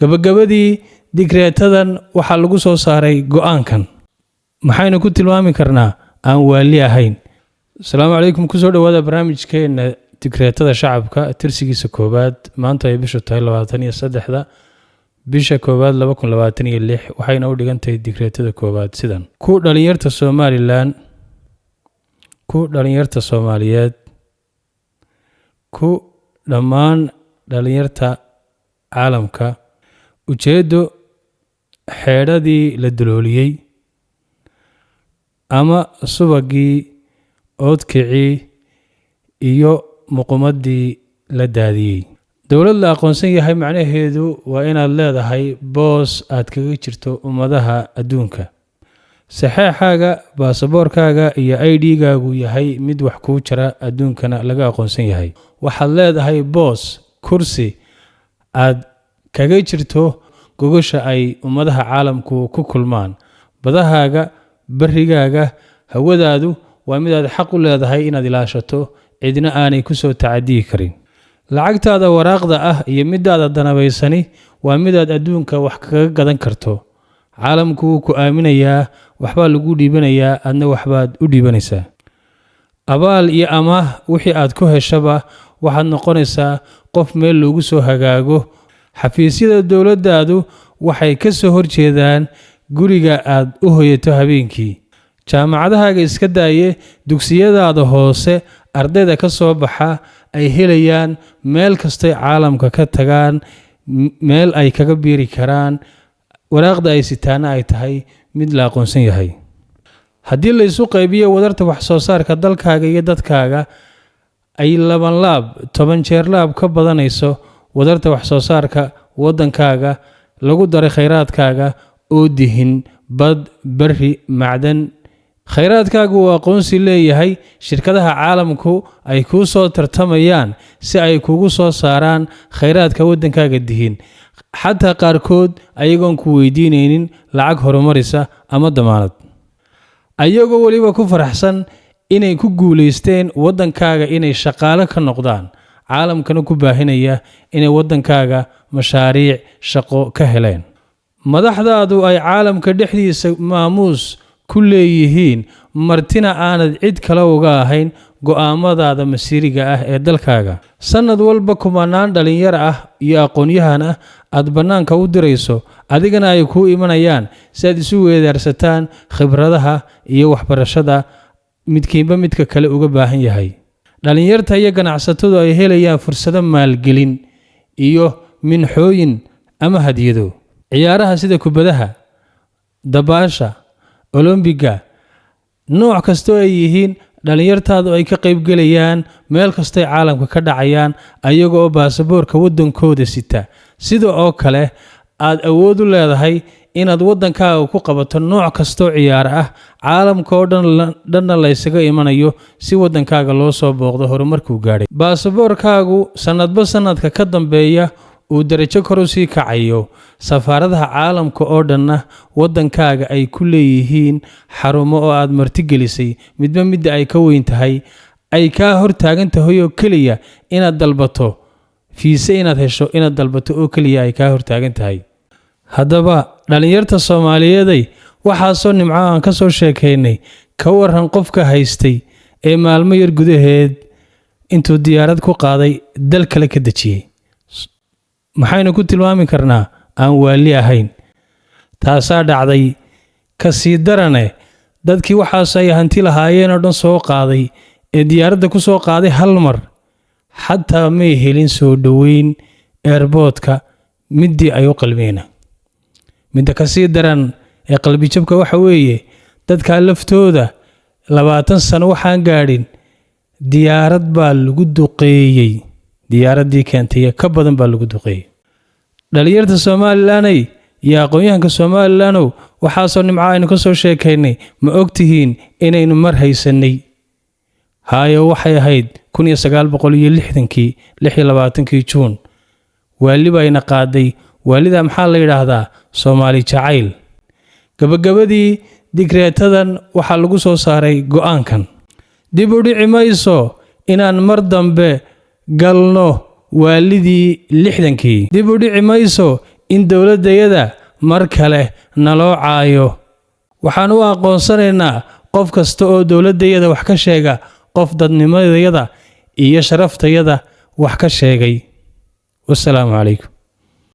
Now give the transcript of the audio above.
Gabagabadii, digreetadan waxaa lagu soo saaray go'aankan. Maxaynu ku tilmaami karnaa aan waali ahayn? Asalaamu calaykum, kusoo dhowaada barnaamijkeena Digreetada Shacabka, tirsigiisa koowaad. Maanta ay bishu tahay 23-da bisha koowaad 2026, waxayna u dhigantahay digreetada koowaad sidan: Ku dhalinyarta Somaliland, ku dhalinyarta Soomaaliyeed, ku dhammaan dhalinyarta caalamka. Ujeeddo: xeedhadii la dalooliyey ama subagii, oodkicii iyo muqumadii la daadiyey. Dowlad la aqoonsan yahay macnaheedu waa inaad leedahay boos aad kaga jirto ummadaha adduunka, saxeexaaga, baasaboorkaaga iyo ID-gaagu yahay mid wax kuu jara, adduunkana laga aqoonsan yahay. Waxaad leedahay boos, kursi aad kaga jirto gogosha ay ummadaha caalamku ku kulmaan. Badahaaga, barigaaga, hawadaadu waa midaad xaq u leedahay inaad ilaashato, cidna aanay ku soo tacadiyi karin. Lacagtaada waraaqda ah iyo midaada danabaysani waa midaad adduunka wax kaga gadan karto. Caalamku wuu ku aaminayaa, waxbaa lagu dhiibanayaa, adna waxbaad u dhiibanaysaa. Abaal iyo amaah wixii aad ku heshaba, waxaad noqonaysaa qof meel loogu soo hagaago. Xafiisyada dowladdaadu waxay ka soo horjeedaan guriga aad u hoyato habeenkii. Jaamacadahaaga iska daaye, dugsiyadaada hoose ardayda ka soo baxa ay helayaan meel kastoy caalamka ka tagaan meel ay kaga biiri karaan, waraaqda ay sitaana ay tahay mid la aqoonsan yahay. Haddii la isu qaybiyo wadarta wax soo saarka dalkaaga iyo dadkaaga, ay labanlaab, 10 jeer laab ka badanayso wadarta wax soo saarka waddankaaga lagu daray khayraadkaaga oo dihin, bad, berri, macdan. Khayraadkaagu uu aqoonsi leeyahay, shirkadaha caalamku ay kuu soo tartamayaan si ay kugu soo saaraan khayraadka waddankaaga dihin, xataa qaarkood ayagoon ku weydiinaynin lacag horumarisa ama damaanad, ayagoo weliba ku faraxsan inay ku guulaysteen waddankaaga inay shaqaale ka noqdaan, caalamkana ku baahinaya inay waddankaaga mashaariic shaqo ka heleen. Madaxdaadu ay caalamka dhexdiisa maamuus ku leeyihiin, martina aanad cid kale uga ahayn go'aamadaada masiiriga ah ee dalkaaga. Sannad walba kumanaan dhalinyaro ah iyo aqoon-yahan ah aad bannaanka u dirayso, adigana ay kuu imanayaan si aad isu weedaarsataan khibradaha iyo waxbarashada midkiinba midka kale uga baahan yahay. Dhalinyarta iyo ganacsatadu ay helayaan fursado maalgelin iyo minxooyin ama hadiyado. Ciyaaraha sida kubadaha, dabaasha, Olombiga, nooc kastoo ay yihiin, dhalinyartaadu ay ka qaybgelayaan meel kastoy caalamka ka dhacayaan, ayaga oo baasaboorka waddankooda sita. Sida oo kale aad awood u leedahay inaad waddankaaga ku qabato nooc kastoo ciyaar ah, caalamka oo dhan dhanna laysaga imanayo si waddankaaga loo soo booqdo horumarkuu gaadhay. Baasaboorkaagu sannadba sannadka ka dambeeya uu darajo kor u sii kacayo, safaaradaha caalamka oo dhanna waddankaaga ay ku leeyihiin xarumo oo aad martigelisay, midba midda ay ka weyn tahay, ay kaa hor taagan tahay oo keliya inaad dalbato fiise, inaad hesho, inaad dalbato oo keliya ay kaa hortaagan tahay. Haddaba dhalinyarta Soomaaliyeeday, waxaasoo nimco aan ka soo sheekaynay, ka waran qofka haystay ee maalmo yar gudaheed intuu diyaarad ku qaaday dal kale ka dejiyey? Maxaynu ku tilmaami karnaa aan waali ahayn? Taasaa dhacday. Ka sii darane, dadkii waxaas ay hanti lahaayeen oo dhan soo qaaday ee diyaaradda ku soo qaaday hal mar, xataa may helin soo dhoweyn airport-ka middii ay u qalmeena. Midda ka sii daran ee qalbijabka waxa weeye, dadkaa laftooda 20 sano waxaan gaadhin diyaarad baa lagu duqeeyey. Diyaaraddii keentay ka badan baa lagu duqeeyey. Dhalinyarta Somalilanay iyo aqoon-yahanka Somalilandow, waxaasoo nimco aynu ka soo sheekaynay, ma ogtihiin inaynu mar haysanay? Haayo, waxay ahayd 1960-kii, 26-kii Juun. Waali bayna qaaday. Waalida maxaa la yidhaahdaa? Soomaali jacayl. Gabagabadii, digreetadan waxaa lagu soo saaray go'aankan: Dib u dhici mayso inaan mar dambe galno waalidii 60-kii. Dib u dhici mayso. in dowladdayada mar kale naloo caayo. Waxaan u aqoonsanaynaa qof kasta oo dowladdayada wax ka sheega qof dadnimadayada iyo sharaftayada wax ka sheegay. Wasalaamu calaykum.